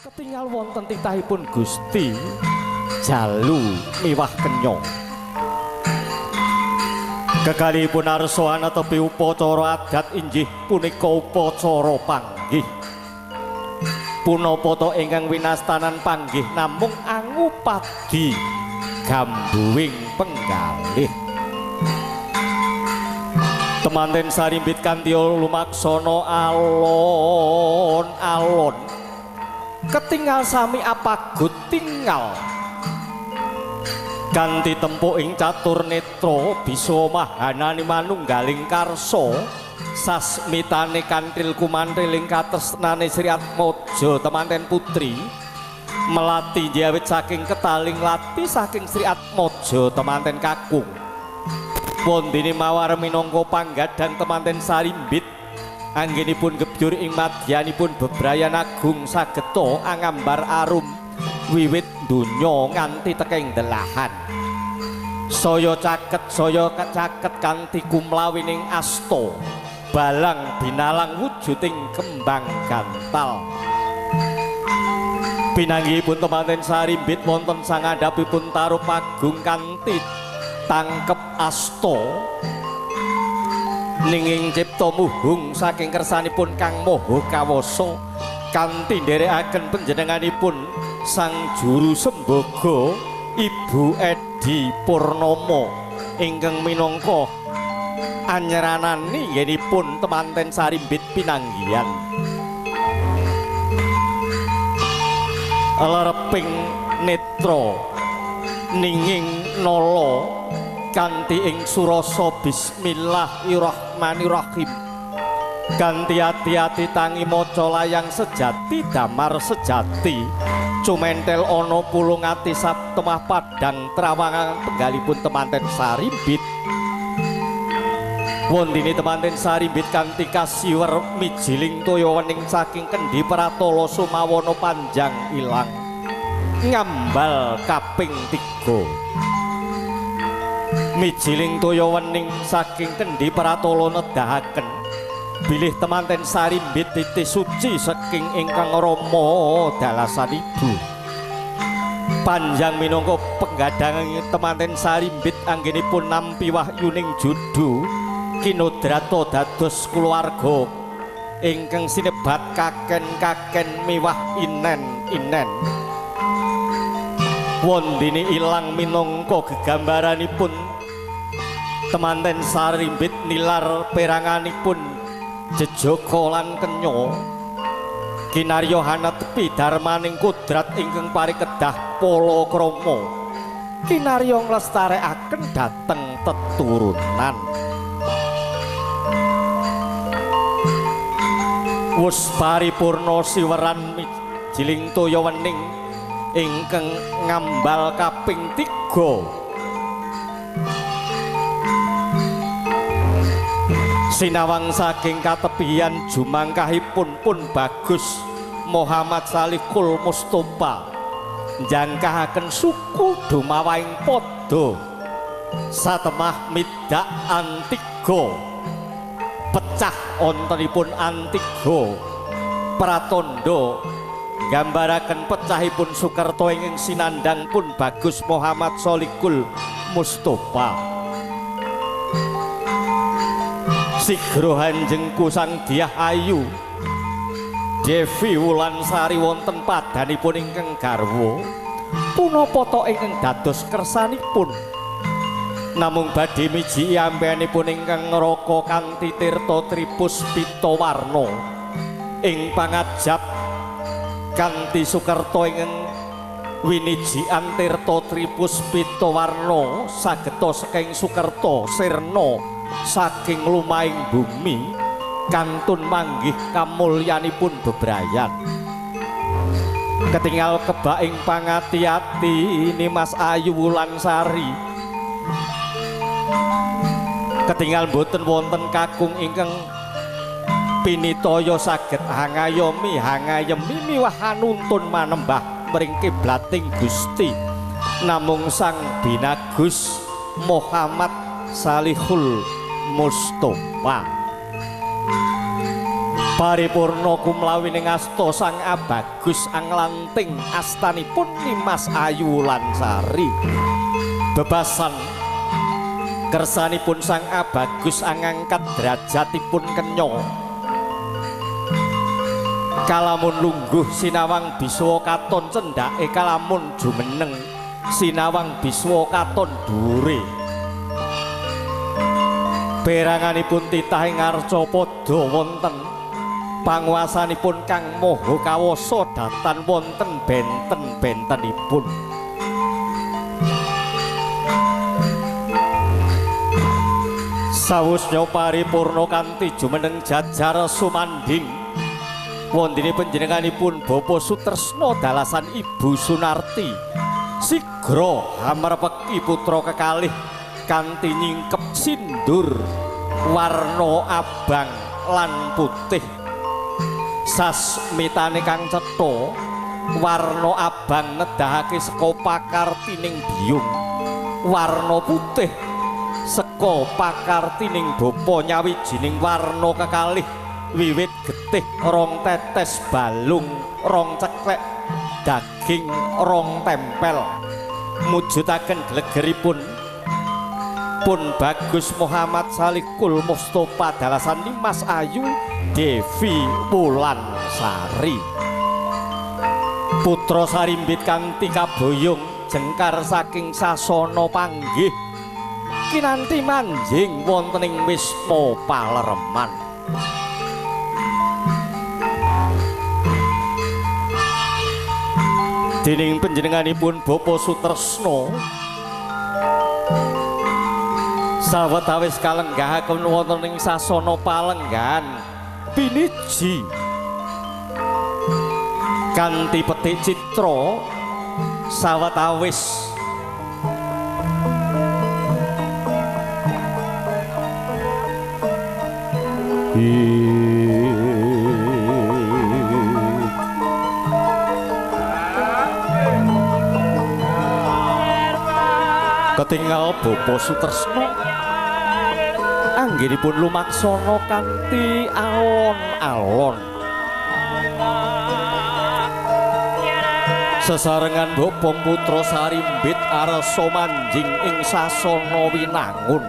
Ketingal wonten titahipun Gusti Jalu miwah Kenya. Kekalihipun arsa anetepi upacara adat inggih punika upacara panggih. Punapa ta ingkang winastanan panggih namung angupadi gambuwing penggalih. Temanten Sarimbit kanthi lumaksana alon-alon. Ketingal sami apagut tingal kanthi tempuk ing catur netra bisa mahanani manunggaling karsa sasmitane kanthil kumanthil ing katresnane Sri Atmaja temanten putri melati njawit saking ketaling lati saking Sri Atmaja temanten kakung. Wondene mawar minangka panggadang temanten Sarimbit anggenipun gebyur ing madyanipun bebrayan agung sageta angambar arum wiwit donya nganti tekeng delahan. Saya caket kanthi kumlawining asta balang binalang wujuding kembang gantal. Pinanggihipun temanten Sarimbit wonten sangandhapipun tarup agung kanthi tangkep asta ninging cipta muhung saking kersanipun Kang Maha Kawasa kanthi nderekaken panjenenganipun Sang Juru Semboga Ibu Edi Purnomo ingkang minangka anyeranani nggenipun temanten Sarimbit pinanggihan. Lereping netra ninging nala kanthi ing surasa bismillahirrahmanirrahim kanthi ati-ati tangi maca layang sejati damar sejati cumentel ana pulung ati saptemah padang trawangan penggalipun temanten Sarimbit. Wondene temanten Sarimbit kanthi kasiwer mijiling toya wening saking kendhi pratala sumawana panjang ilang ngambal kaping 3. Mijiling toya wening saking kendhi pratala nedahaken bilih temanten Sarimbit titi suci saking ingkang rama dalasan ibu. Panjang minangka penggadhangan temanten Sarimbit anggenipun nampi wahyuning judu kinodrata dados kulawarga ingkang sinebat kaken-kaken miwah inen-inen. Wondene ilang minangka gegambaranipun temanten Sarimbit nilar peranganipun jejaka lan kenya kinarya hanetepi darmaning kodrat ingkang parikedah palakrama kinarya nglestarekaken dhateng teturunan. Wus paripurna siweran mijiling toya wening ingkang ngambal kaping 3. Sinawang saking katepian jumangkahipun pun Bagus Muhammad Salikul Mustofa njangkahaken suku dumawahing padha satemah midak Antiga pecah wontenipun Antiga pratandha nggambaraken pecahipun Sukerta ingkang sinandhang pun Bagus Muhammad Salikul Mustofa. Sigra hanjengku Sang Dyah Ayu Devi Wulansari wonten padanipun ingkang garwa punapa ta ingkang dados kersanipun namung badhe miji ampeyanipun ingkang ngraka kanthi tirta tripuspita warna ing pangajap kanthi Sukerta ingkang winijian tirta tripuspita warna sageta saking Sukerta sirna saking lumahing bumi kantun manggih kamulyanipun bebrayan. Ketingal kebak ing pangati-ati Nimas Ayu Wulansari ketingal boten wonten kakung ingkang pinitaya saged hangayomi hangayemi miwah anuntun manembah mring kiblating Gusti namung Sang Binagus Muhammad Salihul Mustofa. Paripurna kumlawi ning asta Sang Abagus anglanting astanipun Nimas Ayu Wulansari. Bebasan kersanipun Sang Abagus angangkat derajatipun kenya. Kalamun lungguh sinawang biswa katon cendhake, kalamun jumeneng sinawang biswa katon dhuwure. Peranganipun titah ing arcapada wonten panguwasanipun Kang Maha Kawasa datan wonten benten-bentenipun. Sawusnya paripurna kanthi jumeneng jajar sumandhing wondene panjenenganipun Bapak Sutresna dalasan Ibu Sunarti sigra hamrepeki putra kekalih kanthi nyingkep sindur warna abang lan putih. Sasmitane kang cetha warna abang nedahake saka pakartining biyung, warna putih saka pakartining bapa nyawijining warna kekalih wiwit getih rong tetes balung rong ceklek daging rong tempel mujudaken glegeripun pun Bagus Muhammad Salikul Mustofa dalasan Nimas Ayu Devi Wulansari. Putra sarimbit kanthi kaboyong jengkar saking sasana panggih kinanti manjing wonten ing wisma palereman. Dening panjenenganipun Bapak Sutresna sawetawis kalenggahaken wonten ing sasana palenggahan piniji kanthi petik citra sawetawis ketinggal Bapak Sutresna anggenipun lumaksana kanthi alon-alon. Sesarengan bopong putra sarimbit arsa manjing ing sasana winangun.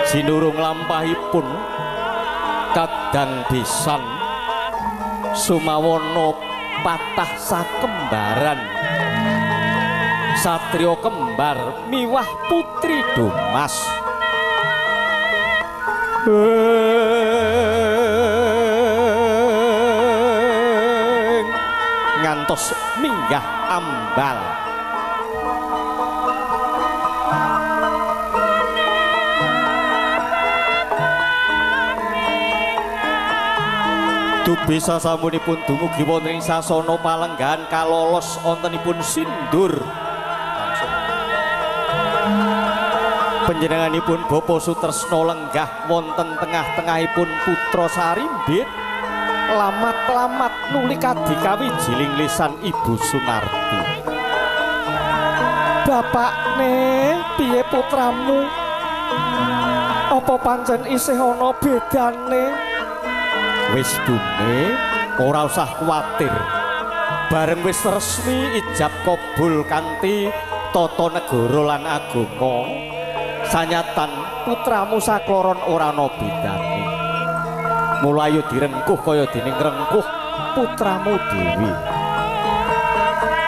Sinurung lampahipun kadang bisan sumawana patah sakembaran satria kembar miwah putri Dumas. Ngantos minggah ambal. Dubi sasampunipun dumugi wonten ing sasana palenggahan kalolos wontenipun sindur. Panjenenganipun Bapak Sutresna lenggah wonten tengah-tengahipun putra sarimbit lamat-lamat nuli kadikawijiling lisan Ibu Sunarti. Bapakne, piye putramu? Apa pancen isih ana bedane? Wis bune, ora usah kuwatir. Bareng wis resmi ijab kabul kanthi tata negara lan agama, sanyatan putramu sakloron ora ana bedane. Mulayu direngkuh kaya dening rengkuh putramu dhewe.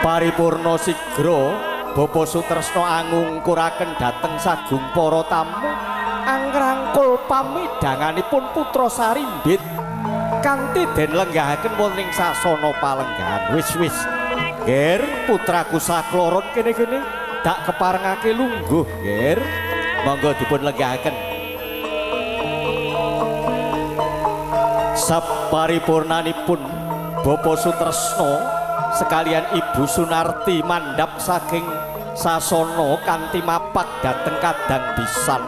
Paripurna sigra Bapak Sutresna angungkuraken dhateng sagung para tamu angrangkul pamidanganipun putra sarimbit kanthi den lenggahaken wonten ing sasana palenggahan. Wis wis, Ger, putraku sakloron kene-kene dak keparengake lungguh, Ger. Monggo dipun lenggahaken. Saparipurnanipun Bapak Sutresna sekalian Ibu Sunarti mandhap saking sasana kanthi mapak dhateng kadang bisan.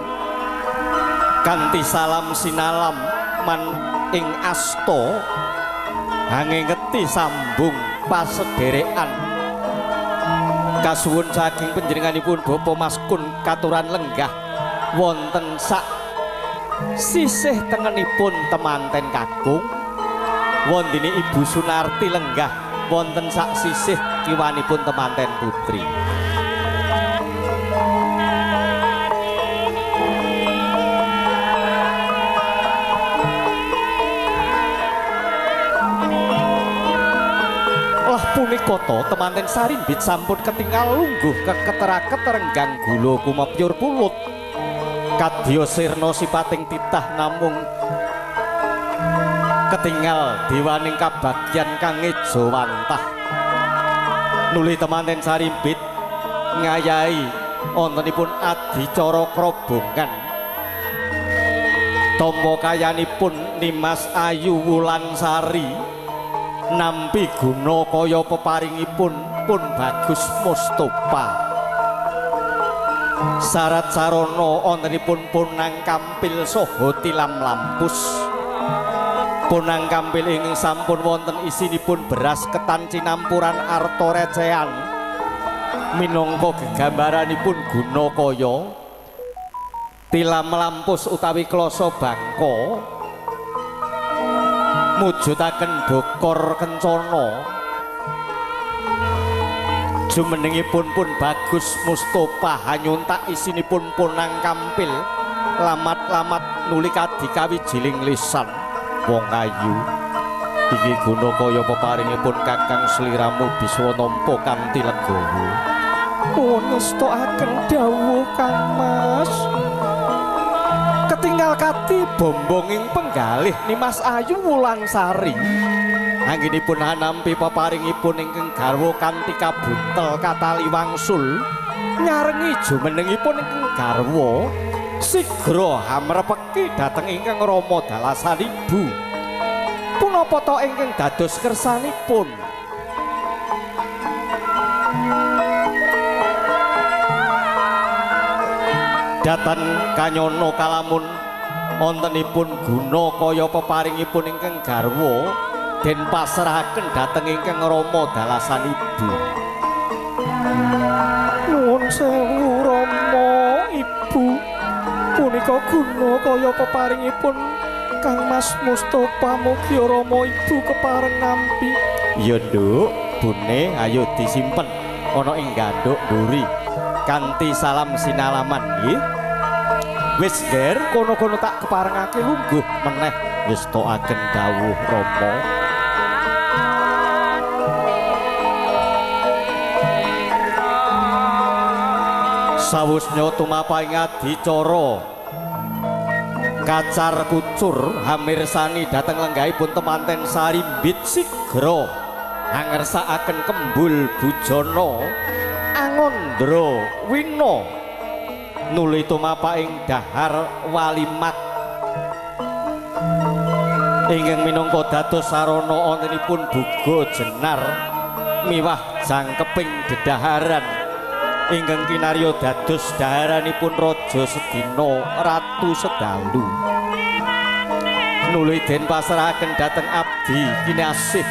Kanthi salam sinalam man ing asta hangengeti sambung pasederekan. Kasuwun saking panjenenganipun Bapak Maskun katuran lenggah wonten sak Sisih tengenipun temanten kakung wondene Ibu Sunarti lenggah wonten sak sisih kiwanipun temanten putri. Lah punika to temanten Sarimbit sampun ketingal lungguh keketeraket renggang gula kumepyur pulut. Kadya sirna sipating titah namung ketingal dewaning kabagyan kang ngejawantah. Nuli temanten Sarimbit ngayahi wontenipun adicara krobongan. Tampa kayanipun Nimas Ayu Wulansari nampi guna kaya peparingipun pun Bagus Mustopa. Sarat sarana wontenipun Ponang Kampil saha tilam lampus. Ponang Kampil ingkang sampun wonten isinipun beras ketan cinampuran arta recehan minangka gegambaranipun guna kaya. Tilam lampus utawi klasa bangka mujudaken bokor kencana. Jumenengipun pun Bagus Mustopa hanyuntak isinipun Ponang Kampil lamat-lamat nuli kadikawijiling lisan. Wong ayu iki guna kaya peparingipun Kakang sliramu bisa nampa kanthi legawa. Nuwun ngestokaken dawuh Kang Mas. Ketingal kati bombonging penggalih Nimas Ayu Wulansari. Anggenipun hanampi peparingipun ingkang garwa kanthi kabuntel katali wangsul nyarengi jumenengipun ingkang garwa sigra hamrepeki dhateng ingkang rama dalasan ibu. Punapa ta ingkang dados kersanipun? Datan kanyana kalamun wontenipun guna kaya peparingipun ingkang garwa den pasrahaken dhateng ingkang rama dalasan ibu. Nuwun sewu rama ibu, punika guna kaya peparingipun Kang Mas Mustopa, mugi rama ibu kepareng nampi. Iya nduk, bune ayo disimpen ana ing gandhuk mburi kanthi salam sinalaman nggih. Wis nger kono-kono tak keparengake lungguh meneh wis tokaken dawuh rama. Sawusnya tumapaing adicara kacar kucur hamirsani dhateng lenggahipun temanten Sarimbit sigra angersakaken kembul bujana angandra wina nuli tumapaing dahar walimat ingkang minangka dados sarana wontenipun buga jenar miwah jangkeping dedaharan ingkang kinarya dados daharanipun Raja Sedina Ratu Sedalu. Nuli den pasrahaken dhateng abdi kinasih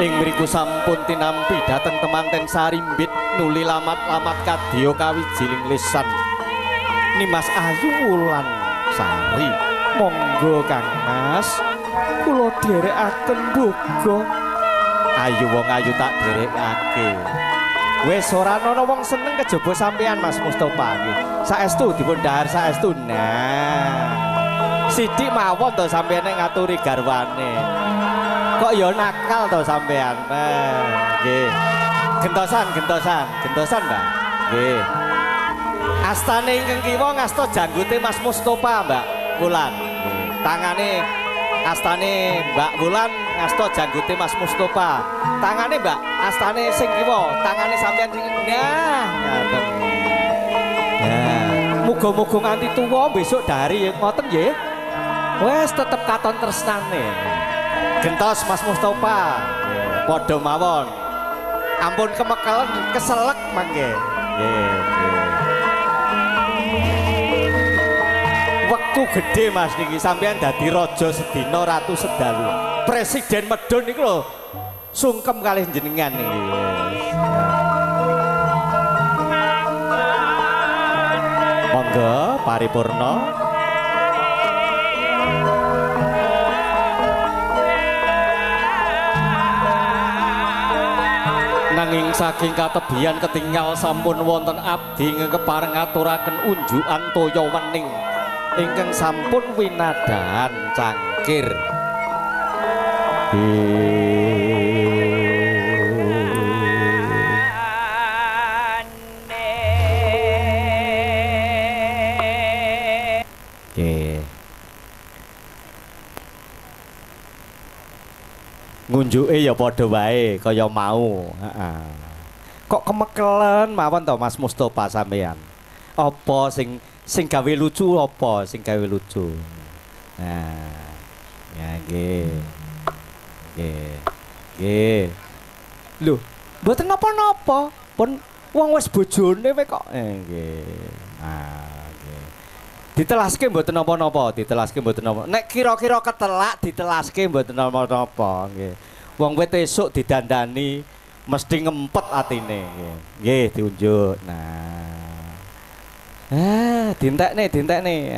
ing mriku sampun tinampi dhateng temanten Sarimbit nuli lamat-lamat kadya kawijiling lisan. Nimas Ayu Wulansari, monggo Kang Mas, kula dherekaken boga. Ayu wong ayu tak dherekake. Wis ora ana wong seneng kejaba sampean Mas Mustopa nggih. Saestu dipun dhahar saestu. Nah. Sithik mawon to sampeyan nek ngaturi garwane. Kok ya nakal to sampean. Nah, nggih. Gentosan, gentosan, gentosan, Mbak. Nggih. Astane ingkang kiwa ngasta janggute Mas Mustopa, Mbak Wulan. Nggih. Tangane astane Mbak Wulan ngasta janggute Mas Mustopa. Tangane Mbak, astane sing kiwa, tangane sampean sing nah, ngaten. Nah, muga-muga nganti tuwa besok dari ngoten nggih. Wes tetep katon tresnane. Gentos Mas Mustopa. Padha mawon. Ampun kemekelen keselek mangke. Nggih, nggih. Wektu gedhe Mas niki sampean dadi raja sedina ratu sedalu. Presiden medhun niku lho sungkem kalih jenengan niki. Monggo. Monggo paripurna. Nanging saking katebian ketinggal sampun wonten abdi ingkang kepareng ngaturaken unjukan toya wening ingkang sampun winadahan cangkir. Nggih. Ngunjuke ya padha wae kaya mau. Heeh. Kok kemekelen mawon to Mas Mustofa sampean? Apa sing sing gawe lucu apa sing gawe lucu? Nah, ya nggih. Nggih. Nggih. Lho, mboten napa-napa. Pun wong wis bojone wae kok. Nggih. Nah, nggih. Ditelaske mboten napa-napa, ditelaske mboten napa. Nek kira-kira ketelak ditelaske mboten napa-napa nggih. Wong wit esuk didandani mesti ngempet atine nggih. Nggih diunjuk. Nah. Ah, dientekne, dientekne.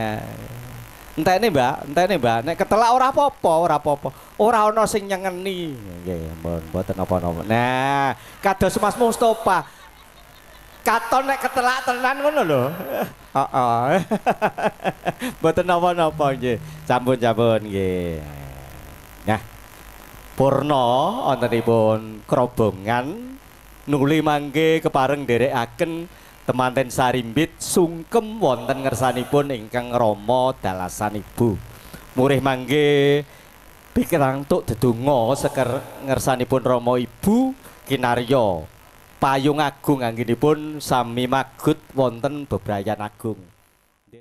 Entekne, Mbak, entekne, Mbak. Nek ketelak ora apa-apa, ora apa-apa. Ora ana sing nyengeni. Nggih, mboten napa-napa. Nah, kados Mas Mustofa. Katon nek ketelak tenan ngono lho. Heeh. Mboten napa-napa nggih. Sampun-sampun nggih. Nah, purna wontenipun krobongan nuli mangke kepareng nderekaken temanten sarimbit sungkem wonten ngersanipun ingkang rama dalasan ibu. Murih mangke pikirantuk dedonga seker ngersanipun rama ibu kinarya payung agung anggenipun sami magut wonten bebrayan agung.